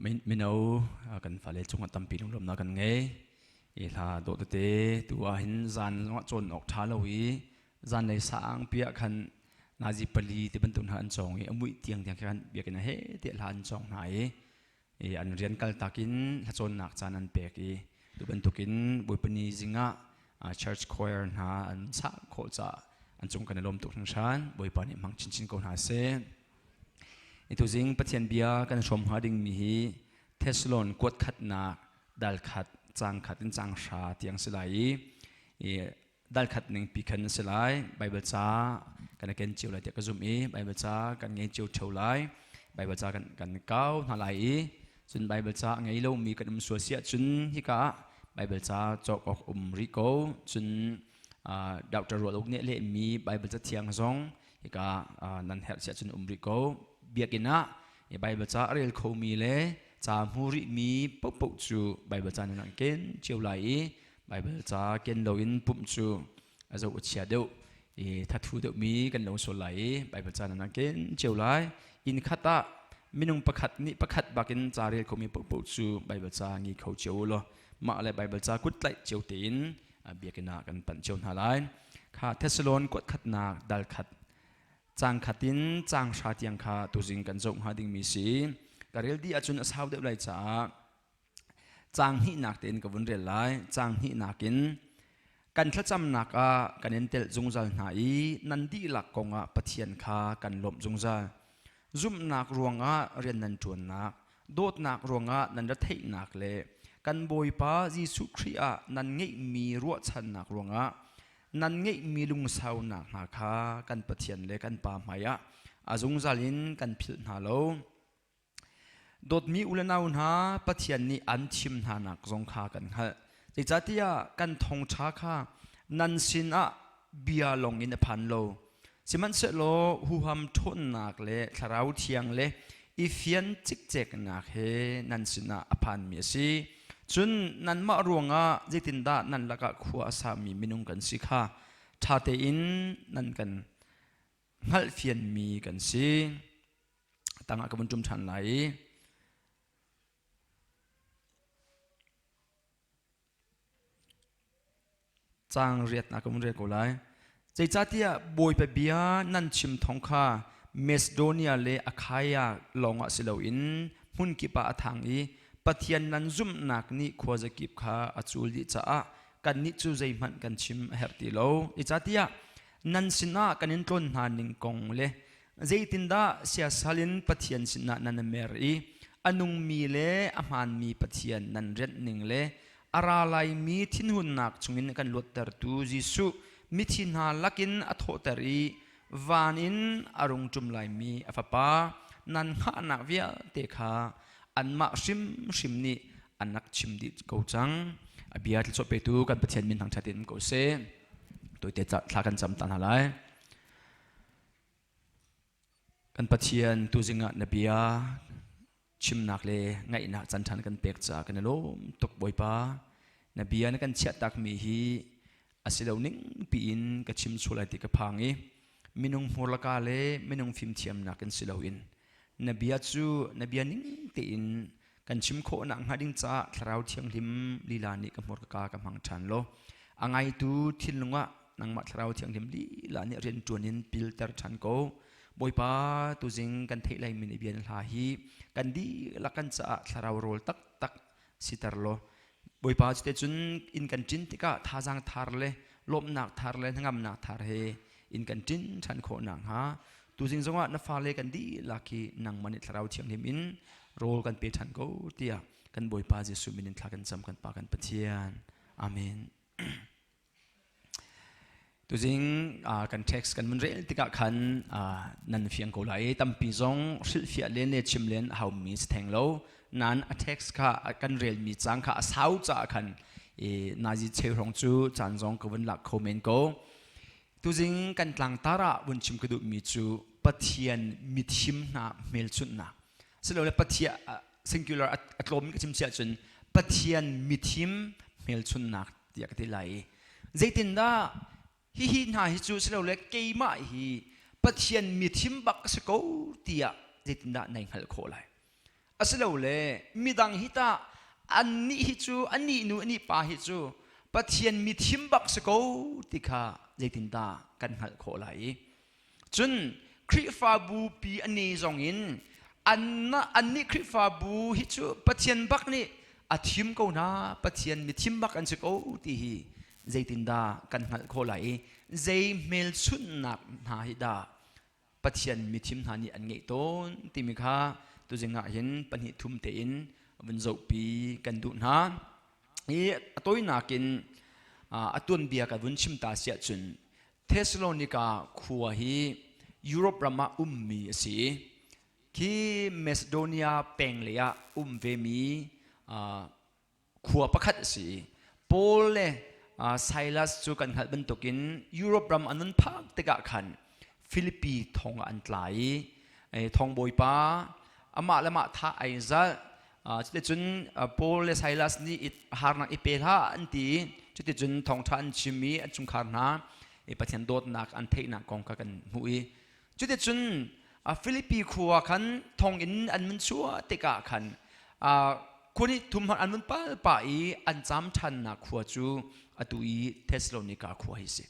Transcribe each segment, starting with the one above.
Mino kan fale cungah tampi lunglawmhnak kan ngei. I hla dawh tete tu ah hin zan zongah cawn awk ṭha lo i zanlei sang pi ah khan nazi pali ti bantuk hna an cawng i a muih tiang tiang khan biakinn ah he tiah hla an cawng hna i i an rian kal tak in hlacawnnak caan an pek i tu bantukin Bawipa ni zingah church choir hna an sah khawh caah an cung kan i lawm tuk hringhran. Bawipa nih hmang chinchin ko hna seh. Tuzing Pathian bia kan hrawm hnga dingmi hi Thessalon kuat khatnak dal khat cang khat in cang hra tiang si lai i dal khat ning pi khan si lai. Bible ca kan ken cio lai tiah ka zumh i Bible ca kan ngei cio theo lai. Bible ca kan kan kau hna lai i cun Bible ca ngei lomi kan um sual si ahcun hika ah Bible ca cawk awk um rih ko. Cun Dr. Rual Uk nih lehmi Bible ca thiang zong hika nan herh si ahcun um rih ko. Biakinn ah Bible ca a rel khomi le ca hmu rihmi paohpaoh cu Bible ca nan ken cio lai i Bible ca ken loin pumh cu a zoh a chia deuh i thathu deuhmi kan lo sual lai i Bible ca nan ken cio lai. Inn khat ah minung pakhat nih pakhat bakin ca rel khomi paohpaoh cu Bible ca ngi kho cio u law mah le Bible ca kut tlaih cio tein biakinn ah kan panh cio hna lai. Kha Thessalon kuat khatnak dal khat cang khat in cang hra tiang kha tuzing kan zoh hnga dingmi si. Ka rel dih ahcun a sau deuh lai caah Caang hnihnak tein ka vun rel lai. Caang hnihnak in kan thlacamnak ah kan in telh zungzal hna i nan dihlak kongah Pathian kha kan lawmh zungzal. Zumhnak ruangah rian nan ṭuannak, dawtnak ruangah nan retheihnak le kan Bawipa Jesuh Khrih ah nan ngeihmi ruahchannak ruangah nan ngeihmi lungsaunak hna kha kan Pathian le kan Pa hmaiah a zungzal in kan philh hna lo. Dawtmi u le nau hna, Pathian nih an thim hnanak zong kha kan hngalh. Zeicahtiah kan thawngṭha kha nan sinah bia lawngin a phan lo. Sihmanhsehlaw huham ṭhawnnak le thlarau thiang le i fian cikceknak he nan sinah a phanmi a si. Cun nanmah ruangah zeitindah nan lakah khua a sami minung kan si kha ṭha tein nan kan hngalhfianmi kan si. Tangah ka vun ṭum ṭhan lai i caang riatnak ka vun rel ko lai. Zeicahtiah Bawipa bia nan chim thawng kha Macedonia le Akhaia lawngah si loin hmun kip ah a thang i Pathian nan zumhnak nih khuazakip kha a cul dih caah kannih cu zeihmanh kan chim a herh ti lo. Zeicahtiah nan sinah kan in tlawn hna ning kong le Zeitindah siasal in Pathian sinah nan i mer i a nungmi le a hmaanmi Pathian nan rianh ning le a ra laimi thinhunnak chungin kan luattertu Jesuh mithi hna lakin a thawhter i van in a rung ṭum laimi a Fapa nan hngahnak vialte kha anmah hrimhrim nih an rak chim dih ko cang. A bia thluachuah petu kan Pathian min thangṭhat in ko seh. Tawite thla kan cam ta hna lai. Kan Pathian tuzing ah na bia chimnak le ngaihnak caan ṭhan kan pek caah kan i lawm tuk Bawipa. Na bia na kan chiahtakmi hi a si lo ning piin ka chim sual lai ti ka phang i minung hmurlaka le minung fimthiamnak in si loin na bia cu na bia ning tein kan chim khawh nak hnga ding caah thlarau thianghlim lila nih ka hmurka ka ka hmang ṭhan law a ngaitu thinlung ah nangmah thlarau thianghlim lila nih rian ṭuan in pilter ṭhan ko Bawipa tuzing kan theih lai mi bia hla hi kan dihlak kan caah thlarau rawl taktak siter law Bawipa cute cun inn kan ṭin tikah thazaang thar le lawmhnak thar le hnangamnak thar he inn kan ṭin ṭhan khawh nakhnga tuzing zongah na fale kan dihlak hi nangmah nih thlarau thianghlim in rawl kan pe ṭhan ko tiah kan Bawipa Jesuh min in thla kan cam kan Pa kan Pathian. Amen. Tuzing kan text kan mun rel tikah khan nan fiang ko lai tampi zong hrilhfiah len le chim len a haumi si theng lo nan a text kha kan relmi cang kha a sau caah khan nazi cheu hrawng cu caan zong ka vun lak kho men ko tuzing kan tlangtar ah vun chim ka duhmi cu Pathian mithim hna hmelchunhnak silole Pathian singular a tlawm ka chim si ahcun Pathian mithim hmelchunhnak tiah ka ti lai i zeitindah hihi hna hi cu silole keimah hi Pathian mithim bak ka si ko tiah zeitindah nai hngalh khawh lai? Asilole midang hi tah annih hi cu anih nu anih pa hi cu Pathian mithim bak si ko ti kha zeitindah kan hngalh khawh lai i cun Khrihfabu pi ani zong in annih Khrihfabu hi cu Pathian bak nih a thim ko hna, Pathian mithim bak an si ko ti hi zeitindah kan hngalh khawh lai i zei hmelchunhnak hna hi dah Pathian mithim hna nih an ngeih tawn timi kha tuzing ah hin pahnih thum tein vun zohpi kan duh hna. Hi a tawinak in a tuanbia ka vun chim ta siah cun Thessalonica khua hi Europe ram ah ummi a si i khi Macedonia peng lei ah um vemi khua pakhat a si. Paul le Silas cu kan hngalh bantukin Europe ram an nun phak tikah khan Philippi thong ah an tla i thongbawipa amah le mah thah ai zalh. Cuticun Paul le Silas nih harnak i pe hlah an ti. Cuticun thawngṭha an chim i an chungkhar hna Pathian dawtnak an theihnak kong kha kan hmuh i cuticun Philippi khua khan thonginn an mun chuah tikah khan khua nih thum an mun pal pah i an caam ṭhannak khua cu atu i Thessalonika khua hi si.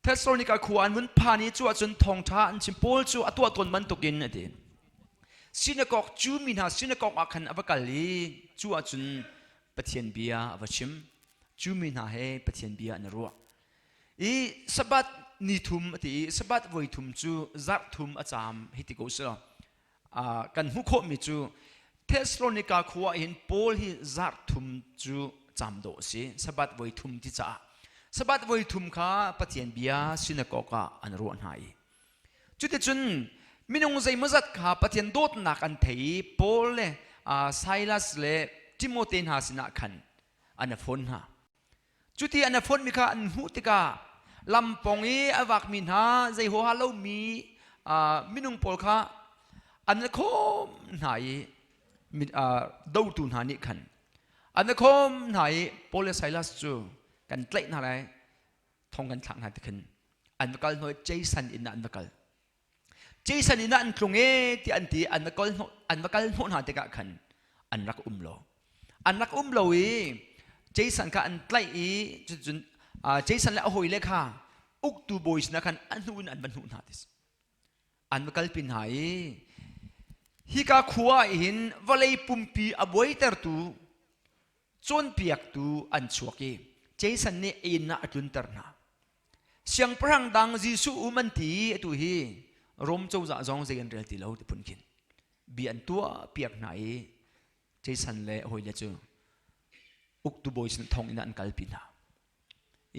Thessalonika khua an vun phan i cu ahcun thawngṭha an chim. Paul cu a tuah tawn bantukin a ti. Sinakok cu mi hna sinakok ah khan a va kal i cu ahcun Pathian bia a va chim. Cu mi hna he Pathian bia an i ruah. I Sabbath ni thum a ti i Sabbath voi thum cu zarh thum a caam hei ti ko sih law kan hmuh khawhmi cu Thessalonika khua ah hin Paul hi zarh thum cu caam dawh a si. Sabbath voi thum ti caah Sabbath voi thum kha Pathian bia sinakok ah an ruah hna i cuticun minung zeimawzat kha Pathian dawtnak an thei i Paul le Silas le Timote hna sinah khan an i fon hna. Cuti an i fonmi kha an hmuh tikah lampawng i a vakmi hna zei huaha lomi minung pawl kha an i khawm hna i dotu hna nih khan an i khawm hna i Paul le Silas cu kan tlaih hna lai, thong kan thlak hna ti khin an va kal hnu i Jason inn ah an va kal. Jason inn ah an tlung e ti an ti. An va kal hnawh an va kal hnawh hna tikah khan an rak um lo an rak um lo i Jason kha an tlaih i cucun Jason le a hawile kha uktu bawi sinah khan a hnu in an va hnuh hna ti an va kalpi hna i hika khua ah hin vawlei pumpi a buaitertu cawnpiaktu an chuak i Jason nih inn ah a tlunter hna. Siangpahrang dang Jesuh um an ti. Atu hi Rom cozah zong zei an rel ti lo ti phun khin bia an tuah piak hna i Jason le hawile cu uktu bawi sin thong in an kalpi hna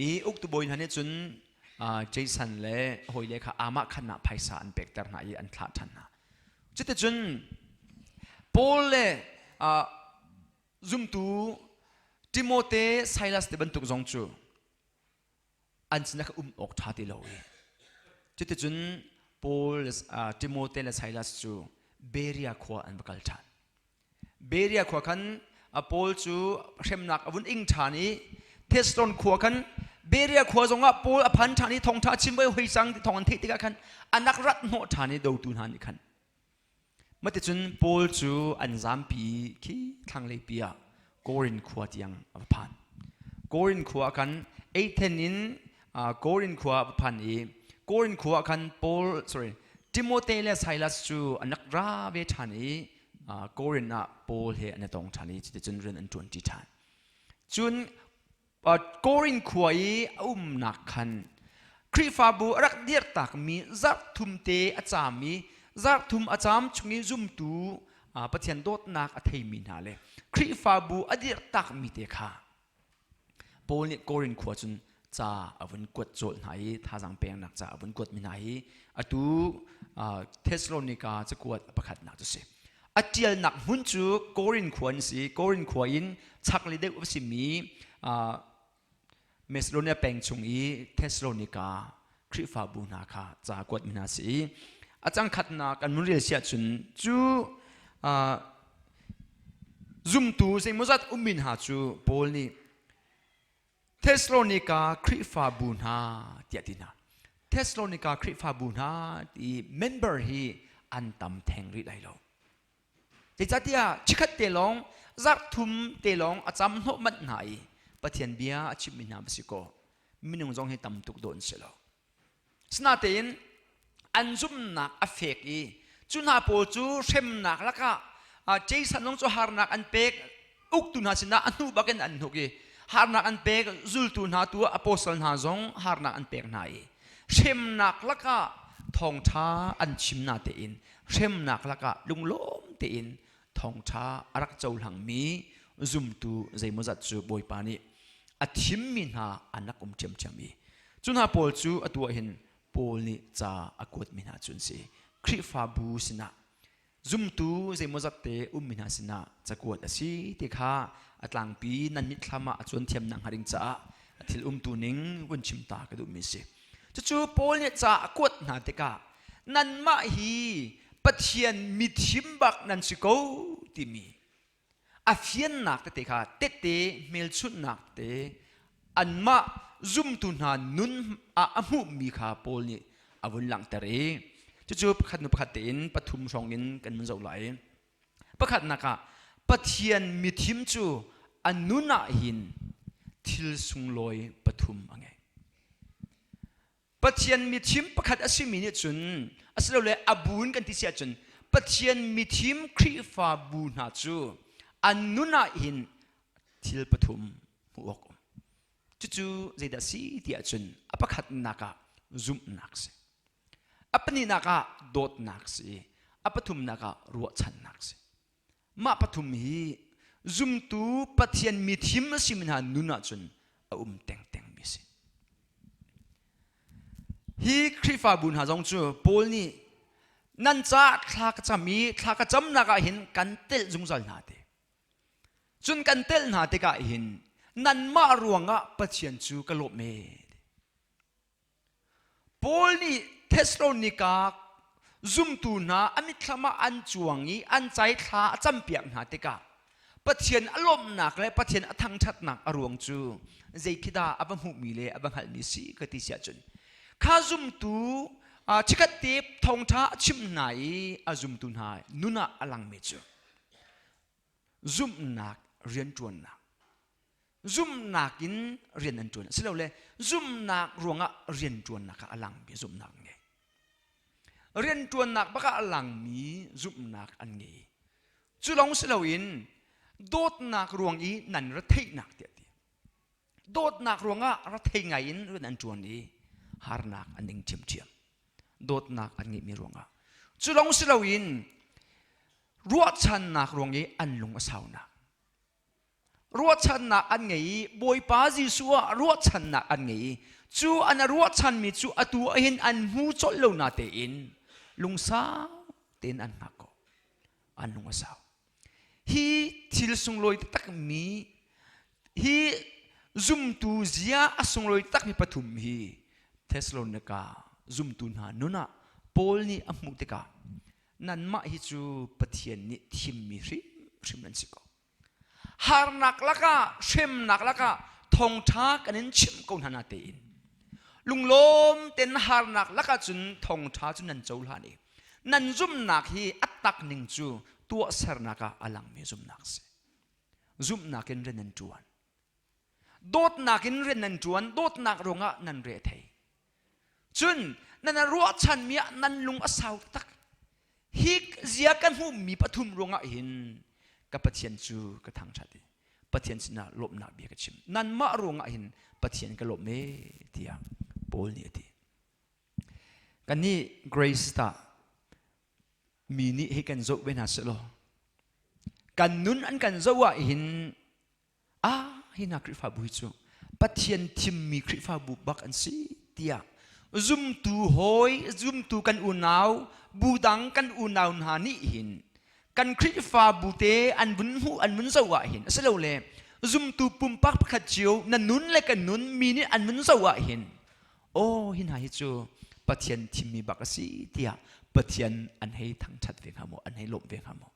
i uktu bawi hna nih cun Jason le hawile kha amah khan ah phaisa an pekter hna i an thlah ṭhan hna. Cuticun Paul le zumtu Timote, Silas te bantuk zong cu an sinah kha um awk ṭha ti lo i cuticun Paul, Timote le Silas cu Berea khua an va kal ṭhan. Berea khua khan Paul cu hremnak a vun ing ṭhan i Thessalon khua khan Berea khua zongah Paul a phan ṭhan i thawngṭha chim voi hoi cang ti thawng an theih tikah khan an rak rat hnawh ṭhan i dotu hna nih khan. Maticun Paul cu an zampi khi thlanglei pi ah Korin khua tiang a va phan. Korin khua ah khan Athen in Korin khua a va phan i Korin khua ah khan Paul sorry Timote le Silas cu an rak ra ve ṭhan i Korin ah Paul he an i tong ṭhan i cuticun rian an ṭuanṭi ṭhan. Cun Korin khua i a umnak khan Khrihfabu a rak dirtakmi zarh thum te a caam i zarh thum a caam chung i zumtu Pathian dawtnak a theimi hna le Khrihfabu a dirtakmi te kha Paul nih Korin khua cun ca a vun kuat cawlh hna i thazaang peknak ca a vun kuatmi hna hi atu Thessalonika cakuat pakhatnak cu si. A ṭialnak hmun cu Korin khua an si. Korin khua in chaklei deuh a simi Macedonia peng chung i Thessalonika Khrihfabu hna kha ca kuatmi hna si i a cangkhatnak an mun rel si ahcun cu zumtu zeimawzat ummi hna cu Paul nih Thessalonika Khrihfabu hna tiah ti hna. Thessalonika Khrihfabu hna ti member hi an tam theng rih lai lo. Zeicahtiah chikkhat te lawng zarh thum te lawng a cam hnawh manh hna i Pathian bia a chimmi hna va si kaw minung zong hi tam tuk dawh an si lo. Sinatein an zumhnak a fek i cu hna pawl cu hremnak lakah Jason zong cu harnak an pek uktu hna sinah a hnuh bakin an hnuk i harnak an pek zultu hna tu apostle hna zong harnak an pek hna i hremnak lakah thawngṭha an chim na tein hremnak lakah lunglawm tein thawngṭha a rak cohlangmi zumtu zeimawzat cu Bawipa nih a thimmi hna an rak um ṭhiamṭhiam i cu hna pawl cu atu ah hin Paul nih ca a kuatmi hna cu an si. Khrihfabu sinah zumtu zeimawzat te ummi hna sinah cakuat a si ti kha a tlangpi nan mitthlam ah a cuan thiam nak hnga ding caah a thil umtu ning vun chim ta ka duhmi si. Cucu Paul nih ca a kuat hna tikah nanmah hi Pathian mithim bak nan si ko timi a fiannak tete kha tette hmelchunhnak te anmah zumtu hna nun ah a hmuhmi kha Paul nih a vun langhter i cucu pakhat hnu pakhat tein pathum hrawng in kan vun zoh lai. Pakhatnak ah Pathian mithim cu a nun ah hin thil sunglawi pathum a ngei. Pathian mithim pakhat a simi nih cun asilole a bu in kan ti si ahcun Pathian mithim Khrihfabu hna cu an nun ah hin thil pathum hmuh awk um. Cucu zeidah si ti ahcun a pakhatnak ah zumhnak si. A pahnihnak ah dawtnak si. A pathumnak ah ruahchannak si. Mah pathum hi zumtu Pathian mithim a simi hna nun ahcun a um tengtengmi a si. Hi Khrihfabu hna zong cu Paul nih nan caah thla ka cam i thla ka camnak ah hin kan telh zungzal hna ti. Cun kan telh hna tikah hin nanmah ruangah Pathian cu ka lawm e. Paul nih Thesalonika zumtu hna a mitthlam ah an cuang i an cai thla a campiak hna tikah Pathian a lawmhnak le Pathian a thangṭhatnak a ruang cu zei khi dah a va hmuhmi le a va hngalhmi si ka ti si ahcun kha zumtu chikkhat te thawngṭha a chimh hna i a zumtu hna nun ah a langmi cu zumhnak rianṭuannak zumhnak in rian an ṭuan asilole zumhnak ruangah rianṭuannak ah a langmi zumhnak an ngei rianṭuannak bak ah a langmi zumhnak an ngei cu lawng si loin dawtnak ruang i nan retheihnak tiah ti dawtnak ruangah rethei ngai in rian an ṭuan i harnak an ing ṭhiamṭhiam dawtnak an ngeihmi ruangah cu lawng si loin ruahchannak ruang i an lung a saunak ruahchannak an ngei i Bawipa Jesuh ah ruahchannak an ngei i cu an ruahchanmi cu atu ahhin an hmu colh lo na tein lungsau tein an hngak ko an lung a sau hi thil sunglawi takmi hi zumtu zia a sunglawi takmi pathum hi Thessalonica zumtu hna nun ah Paul nih a hmuh tikah nanmah hi cu Pathian nih thimmi hrimhrim nan si ko Harnak lakah, hremnak lakah thawngṭha kan in chimh ko hna natein lunglawm tein harnak lakah cun thawngṭha cu nan cohlan i nan zumhnak hi a tak ning cu tuahsernak ah a langmi zumhnak a si. Zumhnak in rian nan ṭuan. Dawtnak in rian nan ṭuan, dawtnak ruangah nan re thei. Cun nan ruahchanmi ah nan lung a sau tak. Hi zia kan hmuhmi pathum ruangah hin ka Pathian cu ka thangṭhat i Pathian sinah lawmhnak bia ka chim. Nanmah ruangah hin Pathian ka lawm e tiah Paul nih a ti. Kannih Grace tah mi nih hi kan zoh ve hna sehlaw kan nun an kan zoh ah hin ah hi hna Khrihfabu hi cu Pathian thimmi Khrihfabu bak an si tiah zumtu hawi zumtu kan unau bu dang kan unau hna nih hin kan Khrihfabu te an vun hmuh an vun zoh ah hin asilole zumtu pumpak pakhat cio na nun le kan nun mi nih an vun zoh ah hin aw hi hna hi cu Pathian thimmi bak a si tiah Pathian an hei thangṭhat ve hnga maw an hei lawmh ve hnga maw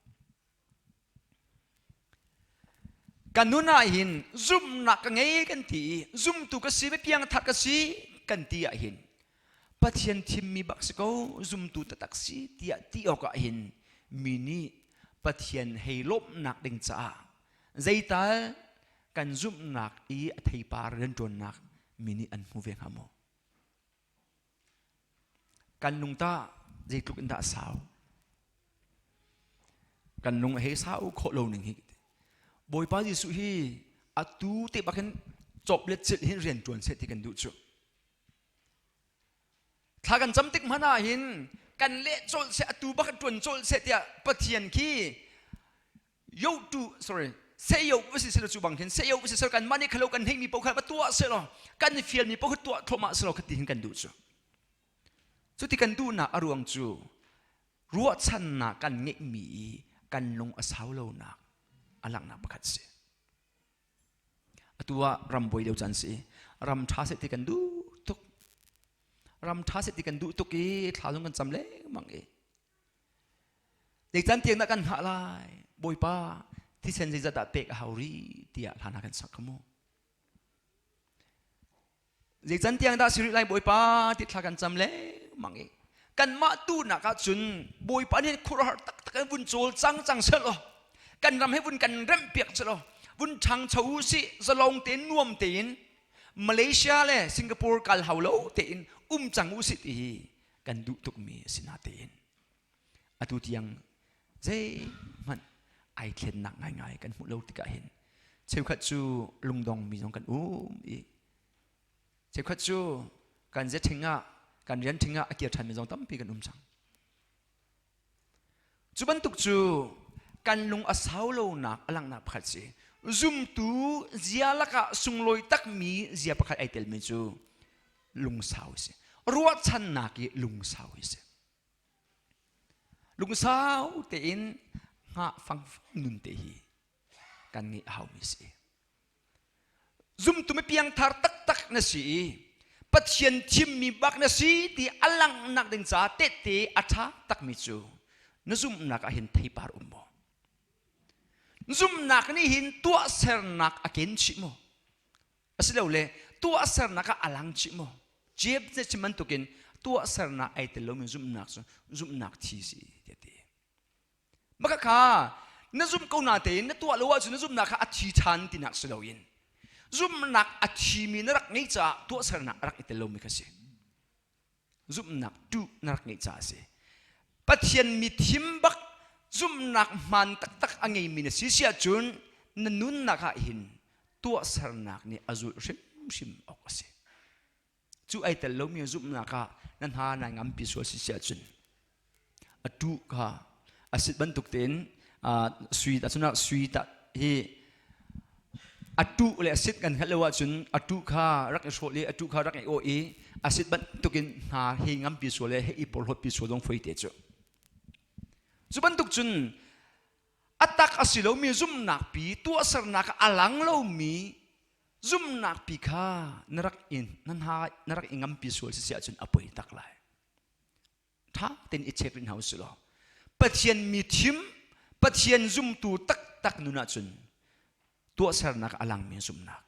Kan nun ah hin zumhnak ka ngei kan ti i zumtu ka si piangthar ka si kan ti ah hin Pathian thimmi bak si ko zumtu taktak si tiah ti awk ah hin mi nih Pathian hei lawmhnak ding caah zeital kan zumhnak i a theipar rianṭuannak mi nih an hmu ve hnga maw? Kan lung tah zeitluk in dah a sau? Kan lung a hei sau khawh lo ning hi. Bawipa Jesuh hi atu te bak hin cawp le cilh hin rian ṭuan seh ti kan duh cu. Thla kan cam tik hmanh ah hin kan leh colh seh atu bak ṭuan colh seh tiah Pathian khi yo tu sorry se yo va si selaw cu bang khin se yo va si selaw kan mah nih khalo kan hei mi paoh kha va tuah selaw kan fial mi paoh kha tuah thluahmah selaw kha ti hin kan duh cu. Cu ti kan duhnak a ruang cu ruahchannak kan ngeihmi i kan lung a sau lonak a langhnak pakhat si. Atu ah ram buai lio caan si. Ram ṭha seh ti kan duh tuk. Ram ṭha seh ti kan duh tuk i thla zong kan cam lengmang i. Zeican tiang dah kan hngah lai? Bawipa, thisen zeizat dah pek a hau rih tiah hla hna kan sak ka mu. Zeican tiang dah si rih lai Bawipa ti thla kan cam lengmang i kanmah duhnak ahcun Bawipa nih khuaruahhar taktak in vun cawl cang cang selaw kan ram he vun kan remhpiak selaw vun ṭhangcho u sih zalong tein nuam tein Malaysia le Singapore kal hau lo tein um cang u sih ti hi kan duh tukmi a si natein atu tiang zeihmanh ai thlennak ngaingai kan hmuh lo tikah hin cheukhat cu lungdongmi zong kan um i cheukhat cu kan zething ah kan rian thing ah a kir ṭhanmi zong tampi kan um cang. Cu bantuk cu kan lung a sau lonak a langhnak pakhat si. Zumtu zia lakah sunglawi takmi zia pakhat ai telmi cu lungsau a si. Ruahchannak i lungsau hi si. Lungsau tein hngah fangfang nun te hi kan ngeih a haumi si. Zumtu mi piangthar taktak na si i Pathian thimmi bak na si ti a langhnak ding caah tehte a ṭha takmi cu na zumhnak ah hin theipar um maw? Zumhnak nih hin tuahsernak a ken chih maw? Asilole tuahsernak ah a lang chih maw? James nih chim bantukin tuahsernak ai tel lomi zumhnak cu zumhnak thi si tiah ti. Maka kha na zumh ko na tein na tuah lo ahcun na zumhnak kha a thi ṭhan tinak si loin zumhnak a thimi na rak ngeih caah tuahsernak a rak i tel lomi kha si. Zumhnak ṭuh na rak ngeih caah a si. Pathian mithim bak zumhnak hmaan taktak a ngeimi na si si ahcun na nunnak ah hin tuahsernak nih a zulh hrimhrim awk a si. Cu ai tel lomi zumhnak ah na hna nai ngampi sual si si ahcun a tuh kha a sit bantuk tein sui ahcun sui tah hi a tuh le a sit kan hngalh lo ahcun a tuh kha rak i hrawh i a tuh kha rak i awh i a sit bantukin hna hei ngampi sual le hei i porhlawtpi sual zong foi te cu. Cu bantuk cun a tak a si lomi zumhnak pi tuahsernak a lang lomi zumhnak pi kha na rak in na hna na rak i ngampi sual si si ahcun a poi tak lai. Ṭha tein i check rih hna usih law Pathian mi thim Pathian zumtu taktak nun ahcun tuahsernak a langmi zumhnak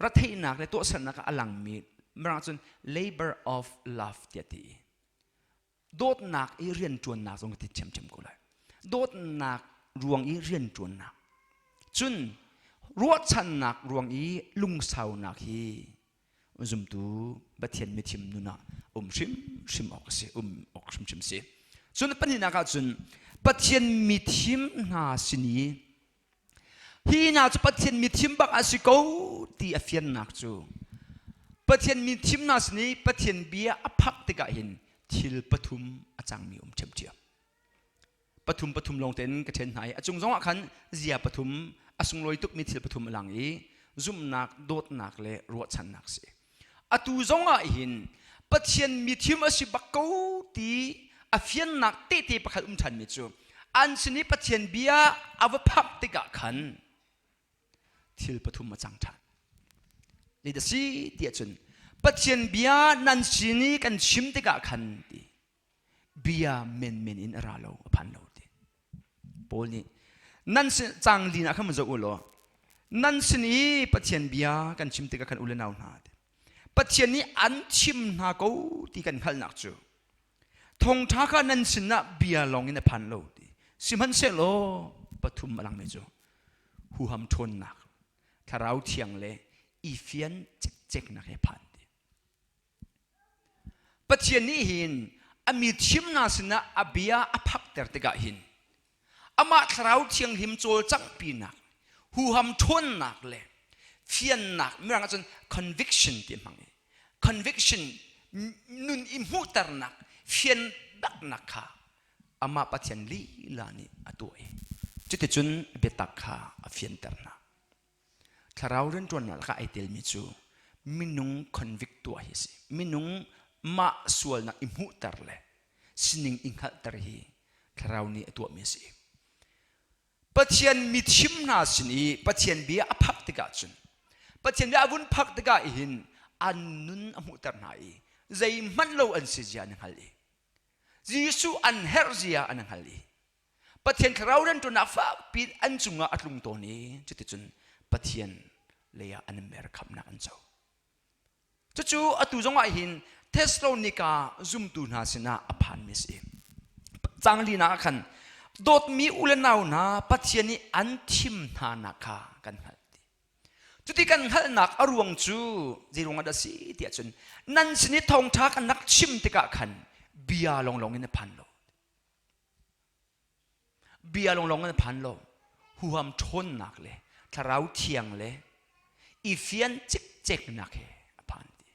retheihnak le tuahsernak a langmi mirang cun labor of love tiah ti i dawtnak i rianṭuannak zong ka ti ṭhiamṭhiam ko lai dawtnak ruang i rianṭuannak cun ruahchannak ruang i lungsaunak hi zumtu Pathian mithim nun ah um hrimhrim awk a si um awk hrimhrim si cun pahnihnak ah cun Pathian mithim hna sin i hi hna cu Pathian mithim bak a si ko ti a fiannak cu Pathian mithim hna sin i Pathian bia a phak tikah hin thil pathum a cangmi um ṭhiamṭhiam pathum pathum lawng tein ka ṭhen hna i a cung zongah khan zia pathum a sunglawi tukmi thil pathum a lang i zumhnak dawtnak le ruahchannak si atu zongah hin Pathian mithim a si bak ko ti a fiannak tehte pakhat um ṭhanmi cu an sin i Pathian bia a va phak tikah khan thil pathum a cang ṭhan zeidah si tiah cun Pathian bia nan sin i kan chim tikah khan ti bia menmen in a ra lo a phan lo ti Paul nih nan sin cang lin ah khan zoh u law nan sin i Pathian bia kan chim tikah khan u le nau hna ti Pathian nih an chim hna ko ti kan hngalhnak cu thawngṭha kha nan sinah bia lawng in a phan lo ti. Sihmanhsehlaw pathum a langmi cu huham ṭhawnnak, thlarau thiang le i fian cikceknak he phan ti. Pathian nih hin a mi thim hna sinah a bia a phakter tikah hin amah thlarau thianghlim cawlcanghpinak huham ṭhawnnak le fiannak mirang ahcun conviction ti hmang i conviction nun i hmuhternak fian baknak kha amah Pathian lila nih a tuah i cuticun biatak kha a fianter hna. Thlarau rianṭuannak lakah ai telmi cu minung convict tuah hi a si. Minung mah sualnak i hmuhter le sining i hngalhter hi thlarau nih a tuahmi a si. Pathian mithim hna sin i Pathian bia a phak tikah cun Pathian bia a vun phak tikah hin an nun a hmuhter hna i zeihmanh lo an si zia an hngal i Jesuh an herh zia an hngal i Pathian thlarau rianṭuannak fakpi an cungah a tlung tawn i cuticun Pathian lei ah an mer khamnak an co. Cucu atu zongah hin Thessalonika zumtu hna sinah a phanmi a si. Caang linak ah khan dawtmi u le nau hna Pathian nih an thim hna nak kha kan hngalh. Cuti kan hngalhnak a ruang cu zeiruang ah dah si tiah cun nan sin i thawngṭha kan rak chim tikah khan bia lawnglawng in a phan lo. Bia lawnglawng in a phan lo. Huham ṭhawnnak le thlarau thiang le i fian cikceknak he a phan ti.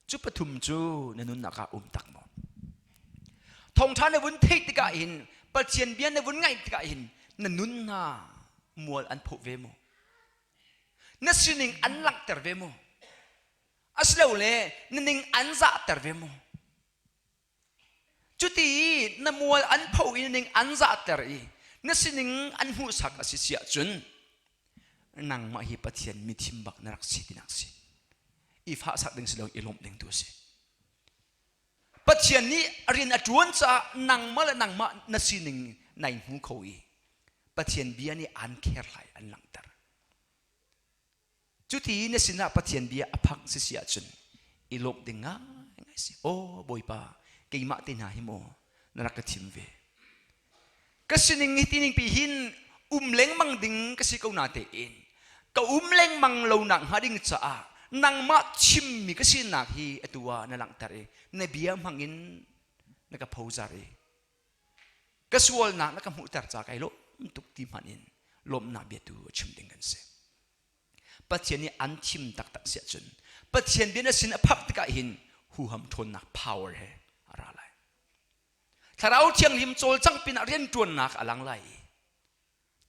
Cu pathum cu na nunnak ah um tak maw? Thawngṭha na vun theih tikah hin Pathian bia na vun ngaih tikah hin na nun hna mual an phoh ve maw? Na sining an langhter ve maw? Asilole na ning an zahter ve maw? Cuti i na mual an pho i ning an zahter i na sining an hmuhsak a si si ahcun nangmah hi Pathian mithim bak na rak si tinak si. I fahsak ding si lo i lawmh ding tu a si. Pathian nih rian a ṭuan caah nangmah le nangmah na sining nai hmu kho i Pathian bia nih aan kherhlai an langhter. Cuti na sinah Pathian bia a phak si si ahcun i lawmh ding ngaingai si. Aw Bawipa, keimah te hna hi maw na rak ka thim ve. Ka sining hi tining pi hin um lengmang ding ka si ko na tein ka um lengmang lo nak hnga ding caah nangmah chimmi ka sinak hi atu ah na langhter i na bia hmang in na ka phozar i ka sualnak na ka hmuhter ca kai lawm tuk ti hmanh in lawmhnak bia tu a chim ding kan si. Pathian nih an thim taktak si ahcun Pathian bia na sin a phak tikah hin huham ṭhawnnak power he a ra lai. Thlarau Thianghlim cawlcangh pinah rianṭuannak a lang lai i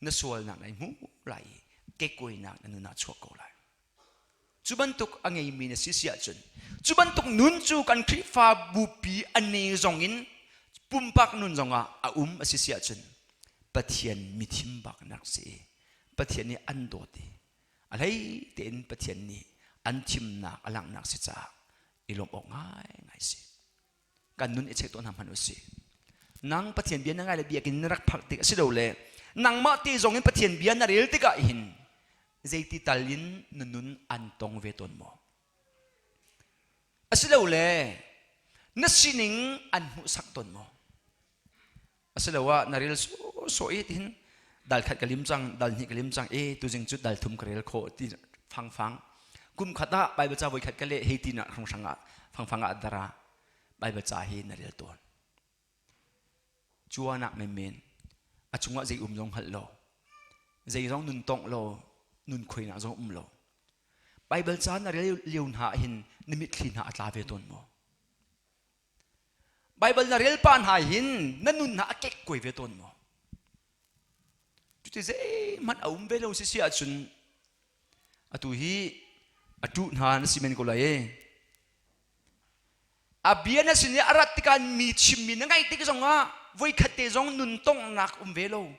na sualnak nai hmu lai i kekuainak na nun ah chuak ko lai. Cu bantuk a ngeimi na si si ahcun cu bantuk nun cu kan Khrihfa bupi a ne zong in pumpak nun zongah a um a si si ahcun Pathian mithim bak nak si i Pathian nih an dawt i a hlei tein Pathian nih an thimnak a langhnak si caah i lawmh awk ngaingai si. Kan nun i check tuah hna hmanh u sih. Nang Pathian bia na ngai le biakinn na rak phak tik a si lo le nangmah te zong in Pathian bia na rel tikah hin zeiti tal in na nun an tong ve tawn maw? Asilole na sining an hmuhsak tawn maw? Asiloah na rel sawsawh i tihin dal khat ka lim cang, dal hnih ka lim cang, e tuzing cu dal thum ka rel khawh ti fangfang. Kum khat ah Bible ca voi khat ka leh hei ti nak hranghrang ah fangfang ah dara Bible ca hi na rel tawn. Cuanak menmen a chungah zei um zong hngalh lo zei zong nun tongh lo nun khuainak zong um lo Bible ca na rel lio hna ah hin na mitthli hna a tla ve tawn maw Bible na rel pa hna hin na nun hna a kek kuai ve tawn maw cuti zeihmanh a um ve lo si si ahcun atu hi a ṭuh hna na si men ko lai e A bia na sin i a rat tikah mi chimmi na ngaih tik zongah voikhat te zong nun tonghnak um ve lo.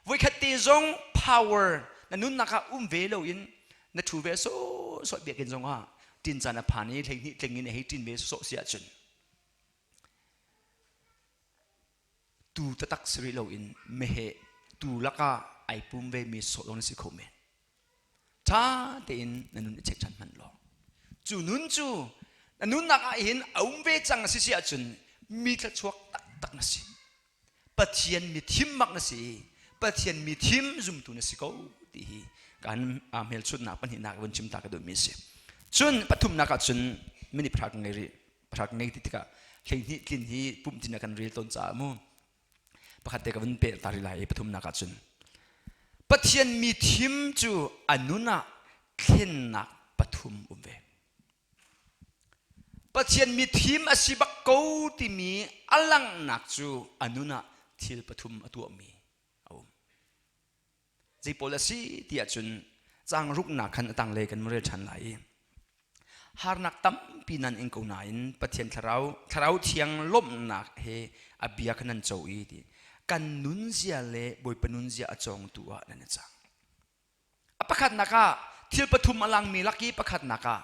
Voikhat te zong power na nunnak ah um ve lo in na ṭhu ve sawhsawh biakinn zongah ṭin caan a phan i 12 tling in a hei ṭin ve sawhsawh si ahcun tu taktak si rih loin meheh tu lakah ai pum ve mi sawh zong na si kho men. Ṭha tein na nun i check ṭhan hmanh law cu nun cu na nunnak ah hin a um ve cang a si si ahcun mi thluachuak taktak na si. Pathian mi thim mak na si. Pathian mi thim zumtu na si ko ti hi kan hmelchunhnak pahnihnak vun chim ta ka duhmi a si. Cun pathumnak ah cun minute pahra ka ngei rih. Pahra ka ngei ti tikah 12 tlin hi pumh tin ah kan rel tawn caah mu pakhat te ka vun peh ta rih lai i pathumnak ah cun Pathian mi thim cu a nun ah thlennak pathum um ve. Pathian mi thim a si bak ko timi a langhnak cu a nun ah thil pathum a tuahmi a um. Zei pawl a si ti ahcun caang ruknak khan a tanglei kan rel ṭhan lai i harnak tampi nan ing ko nain Pathian thlarau thlarau thiang lawmhnak he a bia kha nan co i ti kan nunzia le Bawipa nunzia a cawngtu ah nan i cang. A pakhatnak ah thil pathum a langmi lak i pakhatnak ah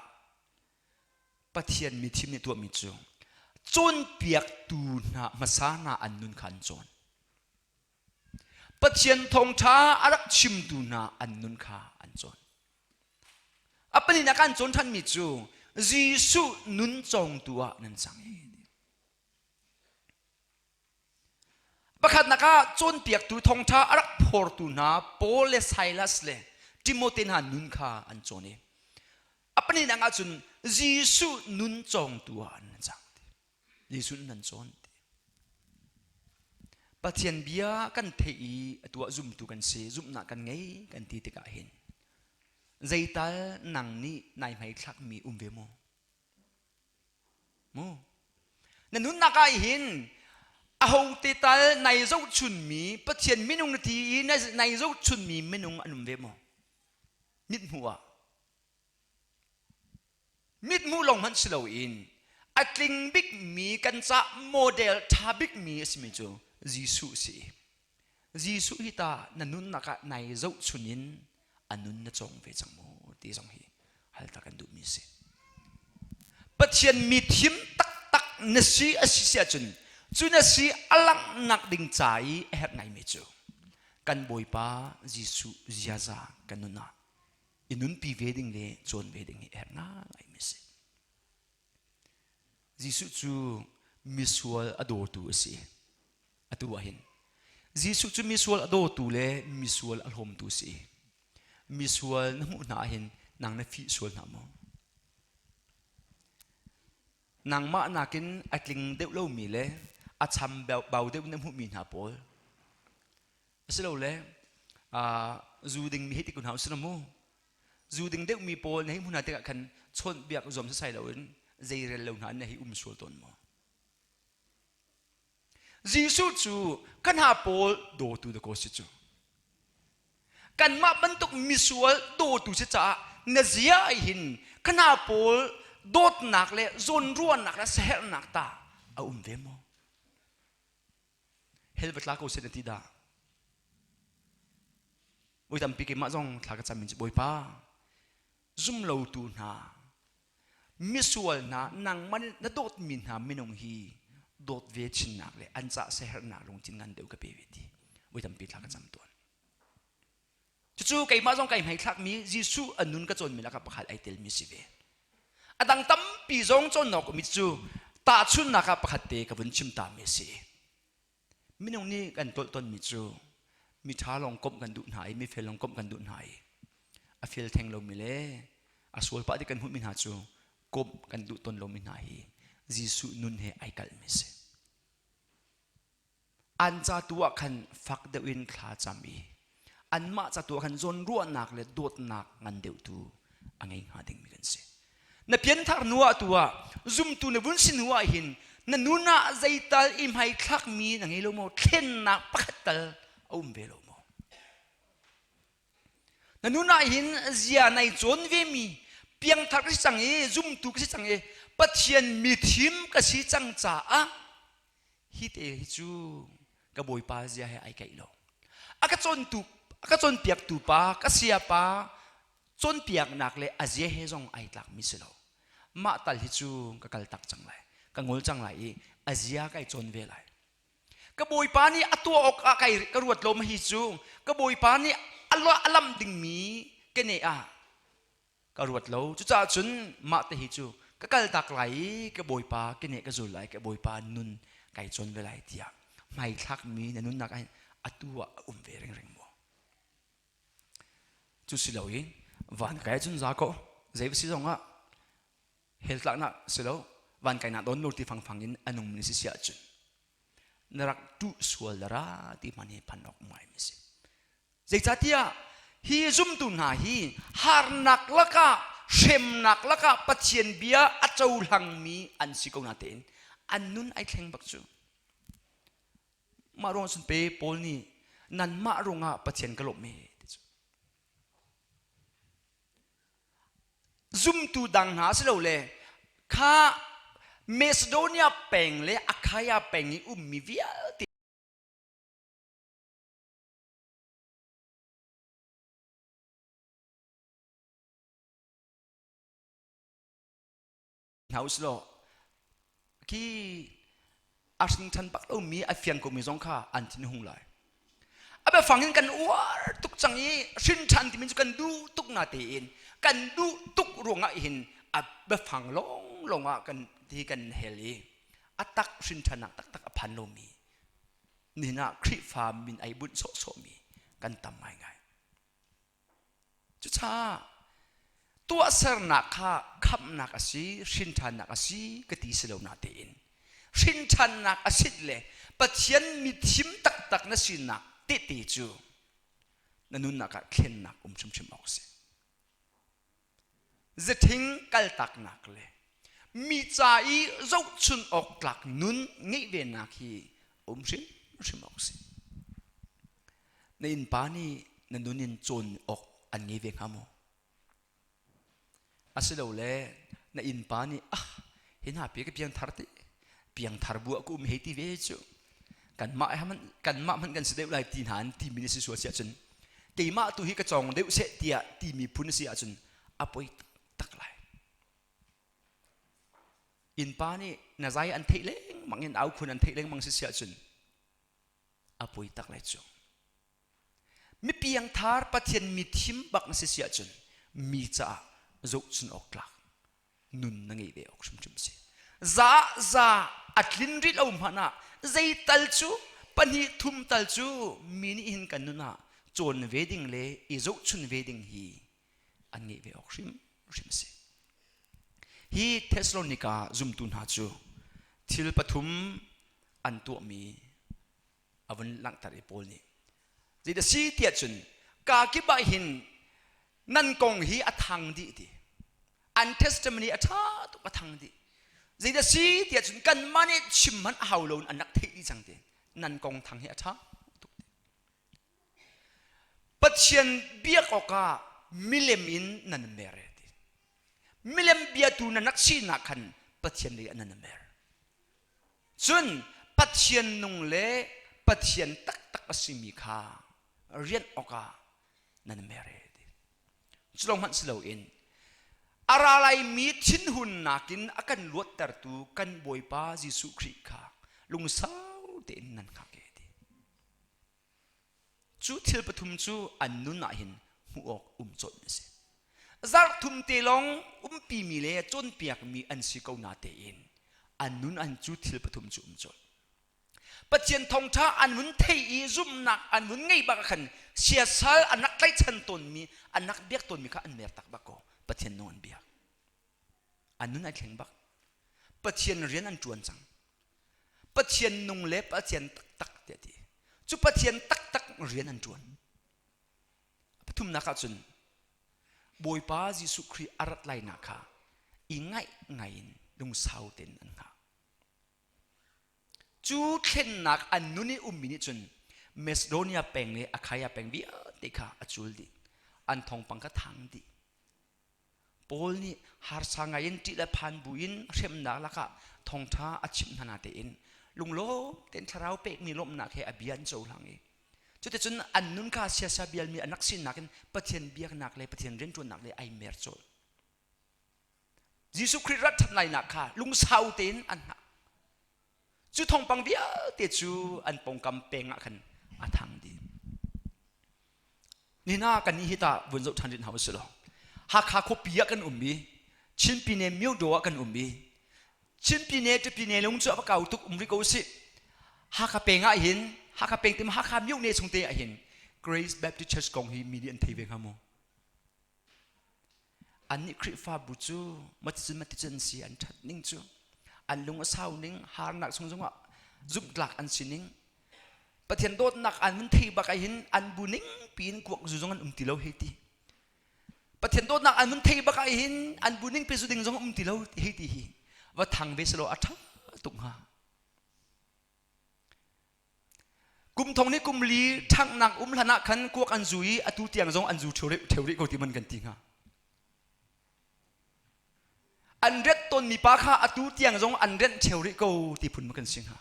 Pathian mi thim nih tuahmi cu cawnpiaktu hna hmasa hna an nun kha an cawn. Pathian thawngṭha a rak chimtu hna an nun kha an cawn. A pahnihnak an cawn ṭhanmi cu Jesuh nun cawngtu ah nan cang i. Pakhatnak ah cawnpiaktu thawngṭha a rak phortu hna Paul le Silas le Timote hna nun kha an cawn i a pahnihnak ah cun Jesuh nun cawngtu ah an cang. Jesuh nun an cawn. Pathian bia kan theih i atu ah zumtu kan si, zumhnak kan ngei kan ti tikah hin zeital nang nih nai hmaithlakmi um ve maw? Mu. Na nunnak ah hin aho te tal nai zohchunmi Pathian minung na ti i nai zohchunmi minung an um ve maw? Mithmuh ah. Mithmuh lawng hmanh si loin a tling bikmi kan cah model ṭha bikmi a simi cu Jesuh a si. Jesuh hi ta na nunnak ah nai zohchun in a nun na cawng ve cang maw ti zong hi hal ta kan duhmi a si. Pathian mi thim taktak na si a si si ahcun cu na si a langhnak ding ca i a herh ngaimi cu kan Bawipa Jesuh ziaza kan nun ah i nunpi ve ding le cawn ve ding hi a herh ngaimi a si. Jesuh cu misual a dawtu a si. Atu ah hin Jesuh cu misual a dawtu le misual a hlawmtu a si. Misual na hmuh hna ahhin nang na fih sual hna maw? Nangmah nakin a tling deuh lomi le a cham bau deuh na hmuhmi hna pawl asilole zu dingmi hei ti kun hna usih mu zu ding deuhmi pawl na hei hmuh hna tikah khan chawnhbiak zuam sasai loin zeirel lo hna na hei um sual tawn maw? Jesuh cu kan ha pawl dawtu dakaw si cu. Kanmah bantuk misual dawtu si caah na zia ai hin kan ha pawl dawtnak le zawnruahnak le saherhnak ta a um ve maw? Hell va tla ko seh na ti dah? Voi tampi keimah zong thla ka cam in cu Bawipa zum lotu hna misual hna nangmah nih na dawtmi hna minung hi dawt ve chinnak le an cah sehernak lungthin ngan deuh ka pe ve ti voi tampi thla ka cam tawn. Cucu keimah zong kai hmaithlakmi Jesuh a nun ka cawnmi lakah pakhat ai telmi si ve. A dang tampi zong cawnnak mi cu tahchunnak ah pakhat te ka vun chim tami a si. Minung nih kan tolh tonmi cu miṭha lawng komh kan duh hna i mifel lawng komh kan duh hna i a fel theng lomi le a sual pah ti kan hmuhmi hna cu komh kan duh ton lomi hna hi Jesuh nun he ai kalhmi a si. An ca tu ah khan fak deuh in thla cam i anmah ca tu ah khan zawnruahnak le dawtnak ngan deuh tu a ngei hnga dingmi kan si. Na pianthar hnu ah tu ah zumtu na vun si hnu ah hin na nun ah zeital i hmaithlakmi na ngei lo maw thlennak pakhat tal a um ve lo maw? Na nun ah hin zia nai cawn vemi piangthar ka si cang i zumtu ka si cang i Pathian mithim ka si cang caah hi te hi cu ka bawipa zia he ai kaih lo. A ka cawntu a ka cawnpiaktu pa ka siapa cawnpiaknak le a zia he zong ai tlakmi si lo. Mah tal hi cu ka kal tak cang lai. Ka ngol cang lai i a zia kai cawn ve lai. Ka bawipa nih a tuah awk ah kai ka ruat lo ma hi cu ka bawipa nih a lamh dingmi keneh ah ka ruat lo. Cucaah cun mah te hi cu ka kal tak lai i ka bawipa keneh ka zul lai ka bawipa nun kai cawn ve lai tiah. Hmaithlakmi na nunnak ah hin atu ah a um ve ringring maw? Cu si loin van kai cun za ko zei va si zong ah hell tlaknak si lo van kainak don lo ti fangfang in a nung mi si si ahcun na rak tuh sual dara ti hman hi phan awk ngai mi si. Zeicahtiah hi zumtu hna hi harnak lakah hremnak lakah Pathian bia a cohlangmi an si ko natein an nun ai thleng bak cu. Mah ruang cun pe Paul nih nanmah ruangah Pathian ka lawmh e ti cu. Zumtu dang hna silole kha Macedonia peng le Akhaia peng i ummi vialte hna u silaw khi a hringṭhan bak lomi a fiang komi zong kha an thin hung lai. A biafang in kan uar tuk cang i hrinṭhan timi cu kan duh tuk na tein kan duh tuk ruangah hin a biafang lawnglawng ah kan ti kan hel i a tak hrinṭhannak taktak a phan lomi nihin ah Khrihfa min ai bunh sawhsawhmi kan tam ngaingai. Cucaah tuahsernak kha khamhnak a si, hrinṭhannak a si ka ti si lo natein hrinṭhannak a sit le Pathian mithim taktak na sinak tehte cu na nunnak ah thlennak um hrimhrim awk a si. Zathing kaltaknak le mi ca i zohchun awk tlak nun ngeih venak hi um hrimhrim awk a si. Na innpa nih na nun in cawn awk an ngei ve hnga maw? Asilole na innpa nih ah hi hna pi ka piangthar ti piangthar bu ah ka um hei ti ve cu kanmah hmanh kanmah hmanh kan si deuh lai ti hna an timi na si sual si ahcun keimah tu hi ka cawng deuh seh tiah timi phun si ahcun a poi tak lai. Innpa nih na zai an theih lengmang in au khun an theih lengmang si si ahcun a poi tak lai cu. Mipiangthar Pathian mithim bak na si si ahcun mi caah zohchun awk tlak nun na ngeih ve awk hrimhrim si. Za za a tlin rih lo hmanh ah zeital cu pahnih thum tal cu mi nih hin kan nun ah cawn ve ding le i zohchun ve ding hi an ngeih ve awk hrimhrim si. Hi Thessalonika zumtu hna cu thil pathum an tuahmi a vun langhter i Paul nih zeidah si tiah cun kaa kip ah hin nan kong hi a thang dih ti an testimony a ṭha tuk a thang dih zeidah si tiah cun kanmah nih chim hmanh a hau lo in an rak theih dih cang ti nan kong thang hi a ṭha tuk ti Pathian biak awkah milem in nan mer ti milem biatu nan rak sinak khan Pathian lei ah nan mer Cun Pathian nung le Pathian taktak a simi kha rianh awkah nan mer e ti. Cu lawng hmanh si loin a ra laimi thinhunnak in a kan luattertu kan Bawipa Jesuh Khrih kha lungsau tein nan hngak e ti. Cu thil pathum cu an nun ah hin hmuh awk um colh a si. Zarh thum te lawng umpimi le cawnpiakmi an si ko na tein an nun an cu thil pathum cu um colh. Pathian thawngṭha an vun thei i zumhnak an vun ngei bak ah khan siasal an rak tlaihchan tawnmi an rak biak tawnmi kha an mer tak bak ko. Pathian nung an biak. An nun ai thleng bak. Pathian rian an ṭuan cang. Pathian nung le Pathian taktak tiah ti. Cu Pathian taktak rian an ṭuan. Pathumnak ah cun Bawipa Jesuh Khrih a rat lainak kha i ngaih ngai in lungsau tein an hngah. Cu thlennak an nun i ummi nih cun Macedonia peng le Akhaia peng vialte kha a cul dih. An thawngpang kha thang dih. Paul nih harsa ngai in ṭih le phan buin hremnak lakah thawngṭha a chimh hna natein lunglawm tein thlarau pekmi lawmhnak he a bia an cohlang i cuticun an nun kha siasa bialmi an rak sinak in Pathian biaknak le Pathian rianṭuannak le ai mer colh. Jesuh Khrih rat ṭhat lainak kha lungsau tein an hngah. Cu thawngpang vialte cu an pawngkam peng ah khan a thang dih. Nina kan nih hi tah vun zoh ṭhan rih hna usih law Hakha khuapi ah kan um i Chin Pyine Myodaw ah kan um i Chin Pyine Ṭapine lung cu a va kau tuk um rih ko usih. Hakha peng ah hin Hakha peng tim Hakha myo ne chung te ah hin Grace Baptist Church kong hi mi nih an thei ve hnga maw? Annih Khrihfabu cu maticun maticun si an ṭhat ning cu an lung a sau ning harnak chung zongah zumhtlak an si ning Pathian dawtnak an hun thei bak ah hin an bu ning piin kuak zu zong an um ti lo hei ti Pathian dawtnak an hun thei bak ah hin an bu ning pi zu ding zong um ti lo hei ti hi va thang ve selaw a ṭha tuk hnga. Kum thong nih kum li ṭhanghnak um hlan ah khan kuak an zu i atu tiang zong an zu ṭheo rih ko ti man kan ti hnga. An ret tawnmi pa kha atu tiang zong an renh ṭheo rih ko ti phun ma kan si hnga.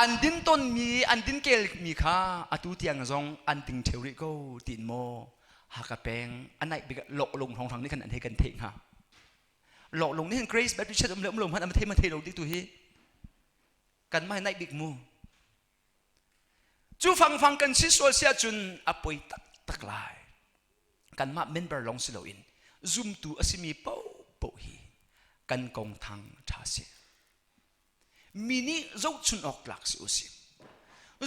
An din tawnmi an din kelmi kha atu tiang zong an ding ṭheo rih ko tiin maw Hakha peng a naih bik Loklung hrawnghrang nih khan an hei kan theih hnga. Loklung nih hin Grace Baptist Church um le um lo hmanh an thei ma thei lo ti tu hi kan mah naih bik mu. Cu fangfang kan si sual si ahcun a poi taktak lai. Kanmah member lawng si loin zumtu a simi paohpaoh hi kan kong thang ṭha si. Mi nih zohchun awk tlak si usih.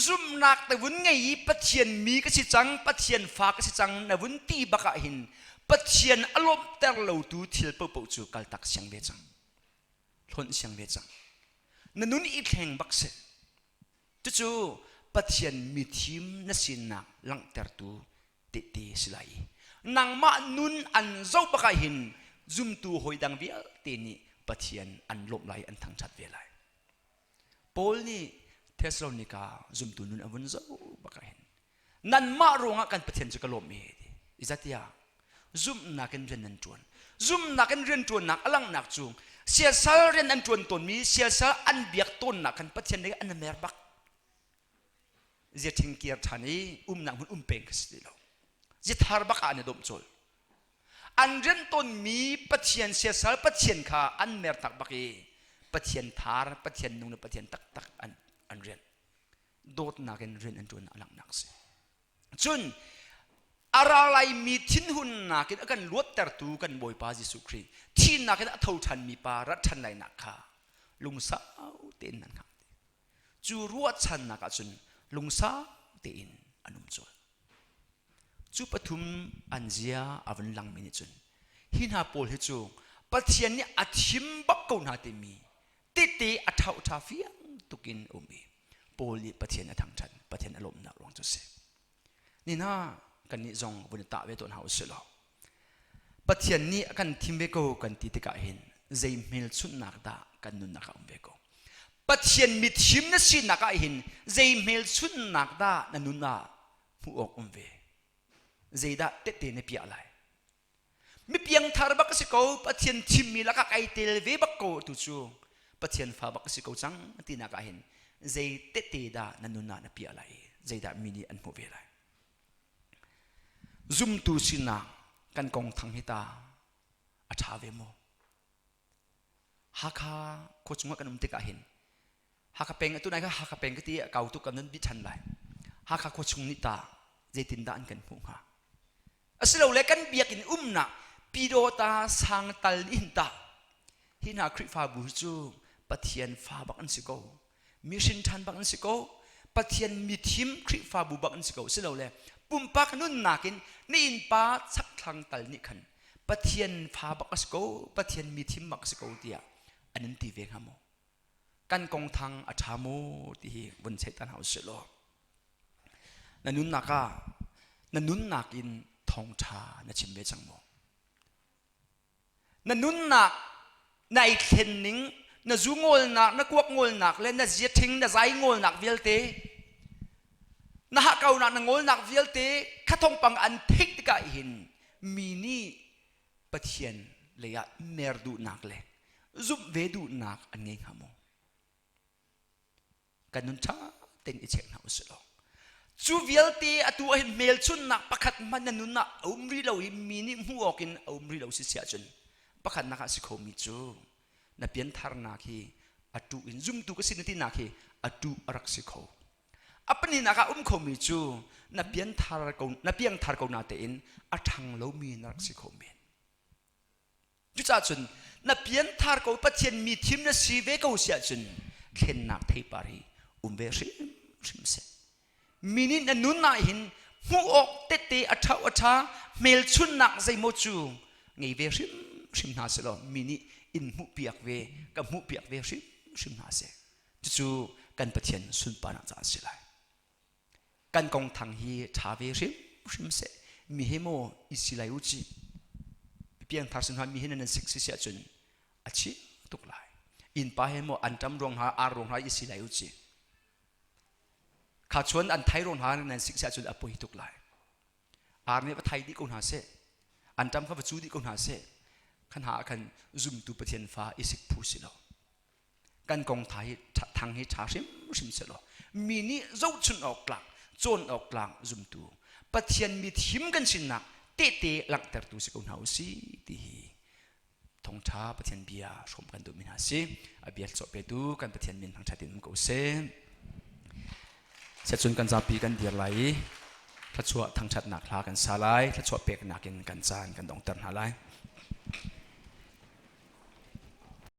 Zumhnak te vun ngei i Pathian mi ka si cang, Pathian fa ka si cang na vun ti bak ah hin Pathian a lawmhter lotu thil paohpaoh cu kaltak siang ve cang. Hlonh siang ve cang. Na nun i thleng bak si. Cucu Pathian mithim na sinak langhtertu tehte si lai. Nangmah nun an zoh bak ah hin zumtu hawi dang vialte nih Pathian an lawmh lai an thangṭhat ve lai. Paul nih Thessalonika zumtu nun a vun zoh bak ah hin nanmah ruangah kan Pathian cu ka lawm e ti. Izatiah zumhnak in rian nan ṭuan. Zumhnak in rian ṭuannak a langhnak cu siasal rian an ṭuan tawnmi siasal an biak tawnnak khan Pathian nih an mer bak. Ziaṭhing kir ṭhan i umnak hmun um peng kha si ti lo. Ziathar bak ah an i dawmh cawl. An rian tawnmi Pathian siasal Pathian kha an mertak bak i Pathian thar, Pathian nung le Pathian taktak an, an rian. Dawtnak in rian an ṭuan a langhnak si. Cun a ra laimi thinhunnak in a kan luattertu kan Bawipa Jesuh Khrih thihnak in a tho ṭhanmi pa rat ṭhan lainak kha lungsau tein nan hngak. Cu ruahchannak ahcun lungsau tein an um colh. Cu pathum an zia a vun langmi nih cun hi hna pawl hi cu Pathian nih a thim bak ko hna timi tete a ṭhauṭha fiang tukin a um i Paul nih Pathian a thangṭhat, Pathian a lawmhnak ruang cu a si. Ni hna kannih zong vun i tah ve tawn hna usih law Pathian nih a kan thim ve ko kan ti tikah hin zei hmelchunhnak dah kan nunnak ah um ve ko. Pathian mithim na sinak ah hin zei hmelchunhnak dah na nun ah hmuh awk um ve. Zeidah tehte na piah lai? Mi piangthar bak si ko, Pathian thimmi lakah kai tel ve bak ko tu cu Pathian fa bak si ko cang tinak ah hin zei tehte dah na nun ah na piah lai zeidah mi nih an hmuh ve lai. Zumtu sinak kan kong thang hi ta a ṭha ve maw? Hakha khua chungah kan um tikah hin Hakha peng atu nai kha Hakha peng ka ti a kau tuk kan nan bi ṭhan lai. Hakha khua chung nih ta zeitindah an kan hmuh hnga? Asilole kan biakinn umnak Pyidawta sangtal nih hin tah hi hna Khrihfabu hi cu Pathian fa bak an si ko. Mi hrin ṭhan bak an si ko. Pathian mithim Khrihfabu bak an si ko. Silole pumpak nunnak in na innpa chakthlang tal nih khan Pathian fa bak a si ko, Pathian mithim bak a si ko tiah an in ti ve hnga maw? Kan kong thang a ṭha maw ti hi vun cheih ta hna usih law. Na nunnak ah na nunnak in thawngṭha na chim ve cang maw? Na nunnak nai thlen ning, na zu ngawlnak, na kuak ngawlnak le na ziaṭhing, na zai ngawlnak vialte, na hakkaunak, na ngawlnak vialte kha thawngpang an theih tikah hin mi nih Pathian lei ah mer duhnak le zumh ve duhnak an ngei hnga maw? Kan nun ṭha tein i check hna usih law cu vialte atu ah hin hmelchunhnak pakhat hmanh na nun ah a um rih lo i mi nih hmuh awk in a um rih lo si si ahcun pakhatnak ah si khomi cu na piantharnak hi a ṭuh in zumtu ka si na tinak hi a ṭuh a rak si kho. A pahnihnak ah um khomi cu na pianthar ko na piangthar ko na tein a ṭhang lomi na rak si kho men. Cucaah cun na pianthar ko Pathian mi thim na si ve ko si ahcun thlennak theipar hi um ve hrimhrim seh. Mi nih na nun ah hin hmuh awk tette a ṭha a ṭha hmelchunnak zeimaw cu ngei ve hrimhrim hna seh law mi nih in hmuhpiak ve ka hmuhpiak ve hrimhrim hna seh. Cucu kan Pathian sunparnak caah a si lai. Kan kong thang hi ṭha ve hrimhrim seh. Mi he maw i si lai u ci. Piangthar sin mi he nan sik si si ahcun a chi tuk lai. Innpa he maw an ṭam ruang hna ar ruang hna i si lai u ci. Kha chuan an thai ruang hna nan sik si ahcun a poi tuk lai. Ar nih va thai dih ko hna seh. An ṭam kha va cu dih ko hna seh. Khan ha ah khan zumtu Pathian fa i sik phu si lo. Kan kong tha hi thang hi ṭha hrimhrim selaw mi nih zohchun awk tlak cawn awk tlak zumtu Pathian mi thim kan sinak tehte langhtertu si ko hna u si ti hi thawngṭha Pathian bia hrawm kan duhmi hna si. A bia cawh petu kan Pathian min thangṭhat in um ko seh. Siacun kan zapi kan dir lai i thluachuah thangṭhatnak hla kan sa lai, thluachuah peknak in kan caan kan dongter hna lai.